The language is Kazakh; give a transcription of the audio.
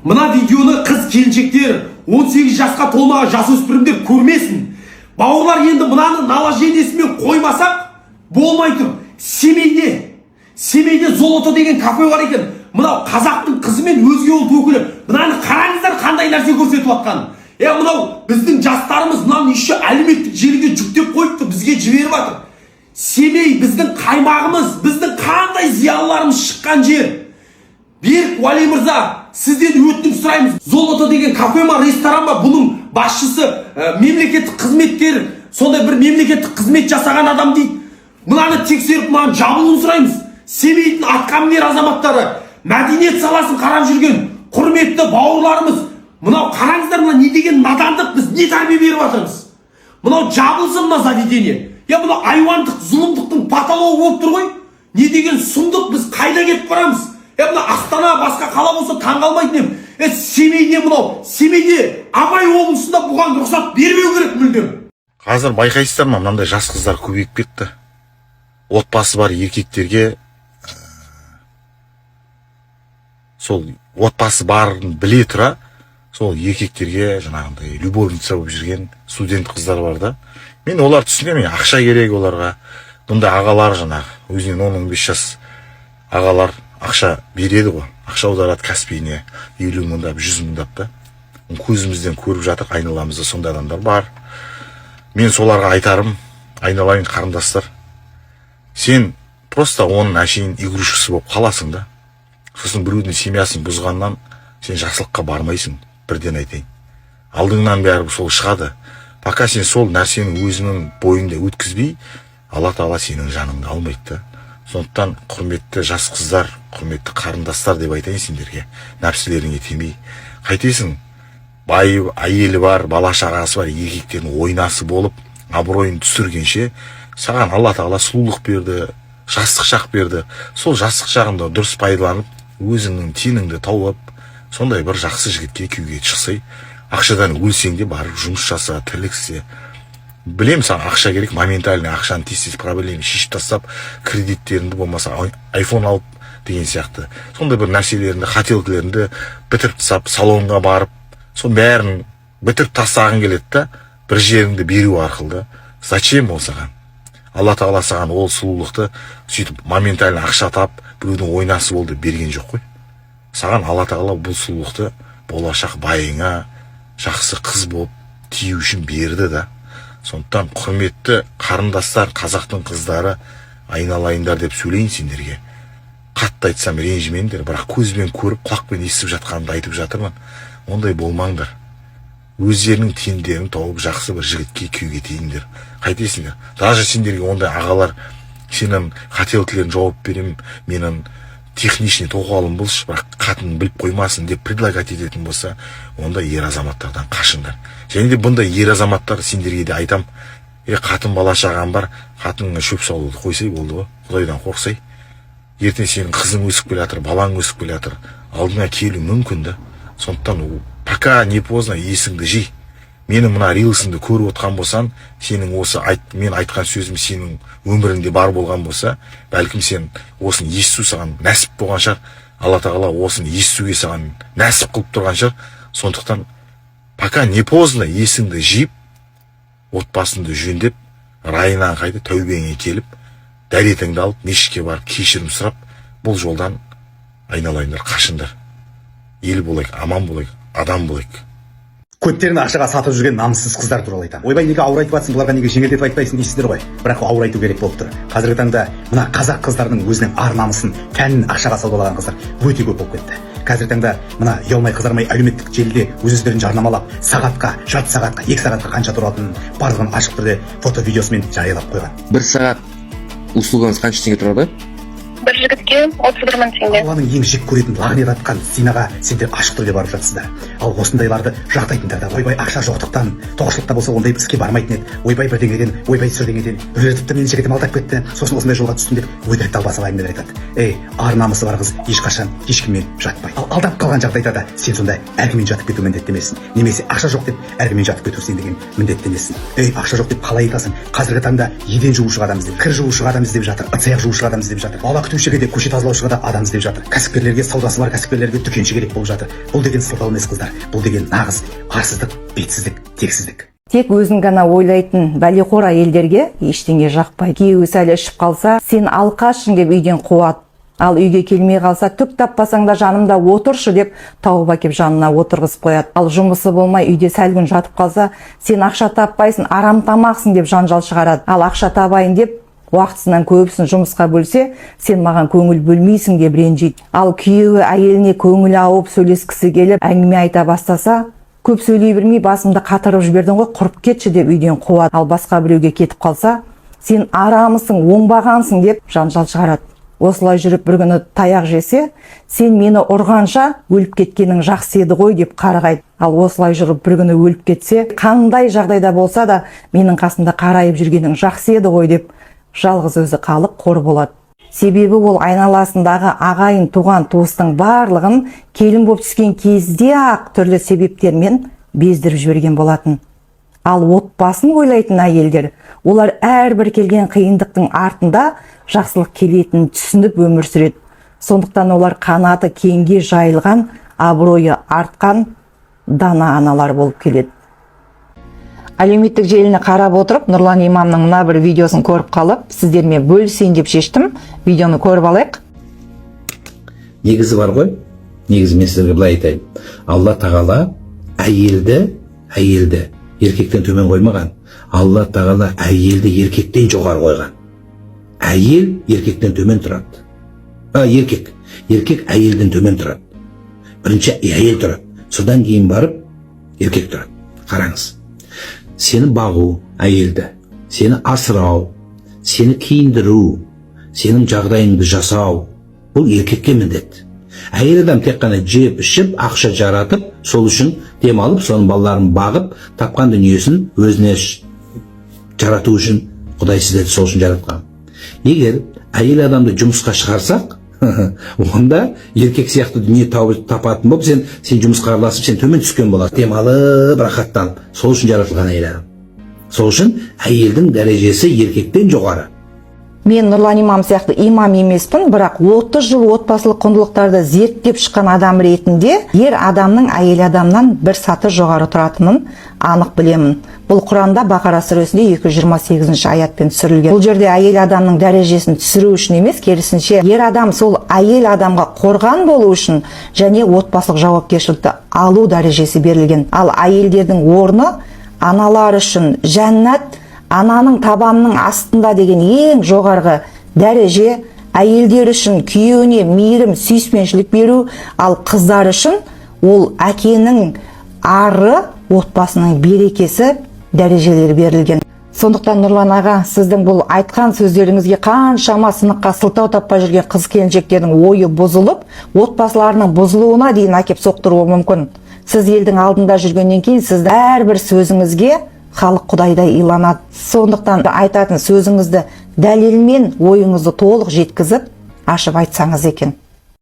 Мына видеоны қыз келіншектер, 18 жасқа толмаған жасөспірімдер көрмесін, бауырлар. Енді мынаны наложениесімен қоймасақ, болмай тұр. Семейде «Золото» деген кафе бар екен. Мынау қазақтың қызы мен өзге ұлт өкілі, мынаны қараңыздар, қандай нәрсе көрсетіп жатқанын. Е, мынау біздің жастарымыз мынаны еще әлеуметтік желіге жүктеп қойыпты, бізге жіберіп жатыр. Семей біздің қаймағымыз, біздің қандай зиялыларымыз шыққан жер. Берік Уәли мырза, сізден өтініп сұраймыз. «Золото» деген кафе ма, ресторан ба, бұның басшысы мемлекеттік қызметкер, сондай бір мемлекеттік қызмет жасаған адам дейді. Мынаны тексеріп, мынаны жабылуын сұраймыз. Семейдің атқамінер азаматтары, мәдениет саласын қарап жүрген құрметті бауырларымыз, мынау қараңыздар, мына не деген надандық, біз не тәрбие беріп жатырмыз? Мынау жабылсын, мына заведение. Я, мынау айуандық, зұлымдықтың потологы болып тұр ғой. Не деген сұмдық, біз қайда кетіп барамыз? Е, мына Астана, басқа қала болса, таңғалмайтын едім. Е, Семейде, мынау Семейде, Абай облысында бұған рұқсат бермеу керек мүлдем. Қазір байқайсыздар ма, мынандай жас қыздар көбейіп кетті. Отбасы бар еркектерге, сол отбасы барын біле тұра, сол еркектерге жаңағындай любовница болып жүрген студент қыздар бар да. Мен оларды түсінемін, ақша керек оларға. Бұндай ағалар, жаңағы өзінен 10-15 жас ағалар ақша береді ғой, ақша аударады Каспийіне, 50 мыңдап, 100 мыңдап та. Көзімізден көріп жатыр, айналамызда сондай адамдар бар. Мен соларға айтарым: айналайын қарындастар, сен просто оның әшейін игрушкасы болып қаласың да. Сосын біреудің семьясын бұзғаннан сен жақсылыққа бармайсың, бірден айтайын. Алдыңнан бәрі сол шығады. Пока сен сол нәрсені өзіңнің бойыңда өткізбей, Алла Тағала сенің жаныңды алмайды да. Сондықтан, құрметті жас қыздар, құрметті қарындастар деп айтайын сендерге, нәпсілеріңе тимей қайтесің? Бай, әйелі бар, бала шағасы бар еркектердің ойнасы болып, абыройын түсіргенше, саған Алла Тағала сұлулық берді, жастық шақ берді. Сол жастық шағыңды дұрыс пайдаланып, өзіңнің теңіңді тауып, сондай бір жақсы жігітке күйеуге шықсай. Ақшадан өлсең де, барып жұмыс жаса, тірлік істе. Білемін, саған ақша керек, моментально ақшаны тез тез проблема шешіп тастап, кредиттеріңді, болмаса айфон алып деген сияқты сондай бір нәрселеріңді, хотелкілеріңді бітіріп тастап, салонға барып, соның бәрін бітіріп тастағың келеді да, бір жеріңді беру арқылы да. Зачем ол саған? Алла Тағала саған ол сұлулықты сөйтіп моментально ақша тап, біреудің ойнасы бол деп берген жоқ қой. Саған Алла Тағала бұл сұлулықты болашақ байыңа жақсы қыз болып тию үшін берді да. Сондықтан, құрметті қарындастар, қазақтың қыздары, айналайындар деп сөйлейін сендерге. Қатты айтсам, ренжімеңдер, бірақ көзбен көріп, құлақпен естіп жатқанымды айтып жатырмын. Ондай болмаңдар, өздерінің теңдерін тауып, жақсы бір жігітке күйеуге тиіңдер. Қайтесіңдер? Даже сендерге ондай ағалар сенің хотелкілерін жауап беремін, менің техничный тоқалым болшы, бірақ қатын біліп қоймасын деп предлагать ететін болса, ондай ер азаматтардан қашыңдар. Және де бұндай ер азаматтар, сендерге де айтам: е, қатын, бала шағаң бар, қатыныңа шөп салуды қойсай болды ғой, Құдайдан қорықсай. Ертең сенің қызың өсіп келе жатыр, балаң өсіп келе жатыр, алдыңа келуі мүмкін да. Сондықтан пока не поздно, есіңді жи. Менің мына рилсымды көріп отқан болсаң, сенің осы мен айтқан сөзім сенің өміріңде бар болған болса, бәлкім, сен осыны есту саған нәсіп болған шығар. Алла Тағала осыны естуге саған нәсіп қылып тұрған шығар. Сондықтан пока не поздно, есіңді жиып, отбасыңды жөндеп, райынан қайтып, тәубеңе келіп, дәретіңді алып, мешітке барып, кешірім сұрап, бұл жолдан, айналайындар, қашыңдар. Ел болайық, аман болайық, адам болайық. Көттерін ақшаға сатып жүрген намыссыз қыздар туралы айтамын. Ойбай, неге ауыр айтып жатсың, бұларға неге жеңілдетіп айтпайсың дейсіздер ғой. Бірақ ауыр айту керек болып тұр. Қазіргі таңда мына қазақ қыздарының өзінің ар намысын, тәнін ақшаға саудалаған қыздар өте көп болып кетті. Қазіргі таңда мына ұялмай қызармай әлеуметтік желіде өз өздерін жарнамалап, сағатқа, жарты сағатқа, 2 сағатқа қанша тұратынын барлығын ашық түрде фото, видеосымен жариялап қойған. Бір сағат услугаңыз қанша теңге тұрады? Бір жігітке 31 000 теңге. Алланың ең жек көретін, лағнет атқан зинаға сендер ашық түрде барып жатсыздар. Ал осындайларды жақтайтындар да бар. Ойбай, ақша жоқтықтан, тоқшылықта болса, ондай іске бармайтын еді. Ойбай, бірдеңеден, ойбай, сірдеңеден, біреулер тіпті менің жігітім алдап кетті, сосын осындай жолға түстім деп өтірік далбасалы әңгімелер айтады. Ей, ар намысы бар қыз ешқашан ешкіммен жатпайды. Ал алдап қалған жағдайда да сен сонда әркіммен жатып кету міндетті емессің немесе ақша жоқ деп әркіммен жатып кету сен деген міндетті емессің. Ей, ақша жоқ деп қалай айтасың? Қазіргі таңда еден жуушыға адам іздеп, кір жуушыға адам іздеп жатыр, ыдыс аяқ жуушыға адам іздеп жатыр, бала күтуші. Күтушіге де, көше тазалаушыға да адам іздеп жатыр. Кәсіпкерлерге, саудасы бар кәсіпкерлерге дүкенші керек болып жатыр. Бұл деген сылтау емес, қыздар, бұл деген нағыз арсыздық, бетсіздік, тексіздік. Тек өзін ғана ойлайтын бәлеқор әйелдерге ештеңе жақпайды. Күйеуі сәл ішіп қалса, «Сен алқашсың» деп үйден қуады. Ал үйге келмей қалса, «Түк таппасаң да, жанымда отыршы» деп тауып әкеп, жанына отырғызып қояды. Ал жұмысы болмай, үйде сәл күн жатып қалса, «Сен ақша таппайсың, арам тамақсың» деп жанжал шығарады. Ал ақша табайын деп уақытысынан көбісін жұмысқа бөлсе, «Сен маған көңіл бөлмейсің» деп ренжиді. Ал күйеуі әйеліне көңілі ауып, сөйлескісі келіп, әңгіме айта бастаса, «Көп сөйлей бермей, басымды қатырып жібердің ғой, құрып кетші» деп үйден қуады. Ал басқа біреуге кетіп қалса, «Сен арамысың, оңбағансың» деп жанжал шығарады. Осылай жүріп бір күні таяқ жесе, «Сен мені ұрғанша, өліп кеткенің жақсы еді ғой» деп қарғайды. Ал осылай жүріп бір күні өліп кетсе, «Қандай жағдайда болса да, менің қасымда қарайып жүргенің жақсы еді ғой» деп жалғыз өзі қалып, қор болады. Себебі ол айналасындағы ағайын, туған туыстың барлығын келін болып түскен кезде ақ түрлі себептермен бездіріп жіберген болатын. Ал отбасын ойлайтын әйелдер, олар әрбір келген қиындықтың артында жақсылық келетінін түсініп өмір сүреді. Сондықтан олар қанаты кеңге жайылған, абыройы артқан дана аналар болып келеді. Әлеуметтік желіні қарап отырып, Нұрлан имамның мына бір видеосын көріп қалып, сіздермен бөлісейін деп шештім. Видеоны көріп алайық. Негізі бар ғой, негізі мен сіздерге былай айтайын: Алла Тағала әйелді еркектен төмен қоймаған. Алла Тағала әйелді еркектен жоғары қойған. Әйел еркектен төмен тұрады, а, еркек әйелден төмен тұрады. Бірінші әйел тұрады, содан кейін барып еркек тұрады. Қараңыз, сені бағу, әйелді, сені асырау, сені киіндіру, сенің жағдайыңды жасау — бұл еркекке міндет. Әйел адам тек қана жеп ішіп, ақша жаратып, сол үшін демалып, соның балаларын бағып, тапқан дүниесін өзіне жарату үшін Құдай сіздерді сол үшін жаратқан. Егер әйел адамды жұмысқа шығарсақ, онда еркек сияқты дүние тауып тапатын болып, сен жұмысқа араласып, сен төмен түскен боласың. Демалып, рахаттанып, сол үшін жаратылған әйел адам. Сол үшін әйелдің дәрежесі еркектен жоғары. Мен Нұрлан имам сияқты имам емеспін, бірақ 30 жыл отбасылық құндылықтарды зерттеп шыққан адам ретінде ер адамның әйел адамнан бір саты жоғары тұратынын анық білемін. Бұл Құранда, Бақара сүресінде 228 аятпен түсірілген. Бұл жерде әйел адамның дәрежесін түсіру үшін емес, керісінше, ер адам сол әйел адамға қорған болу үшін және отбасылық жауапкершілікті алу дәрежесі берілген. Ал әйелдердің орны, аналар үшін жәннат ананың табанының астында деген ең жоғарғы дәреже, әйелдер үшін күйеуіне мейірім, сүйіспеншілік беру, ал қыздар үшін ол әкенің ары, отбасының берекесі дәрежелері берілген. Сондықтан, Нұрлан аға, сіздің бұл айтқан сөздеріңізге қаншама сыныққа сылтау таппай жүрген қыз келіншектердің ойы бұзылып, отбасыларының бұзылуына дейін әкеп соқтыруы мүмкін. Сіз елдің алдында жүргеннен кейін, сіздің әрбір сөзіңізге халық құдайдай иланады. Сондықтан айтатын сөзіңізді дәлелмен, ойыңызды толық жеткізіп, ашып айтсаңыз екен.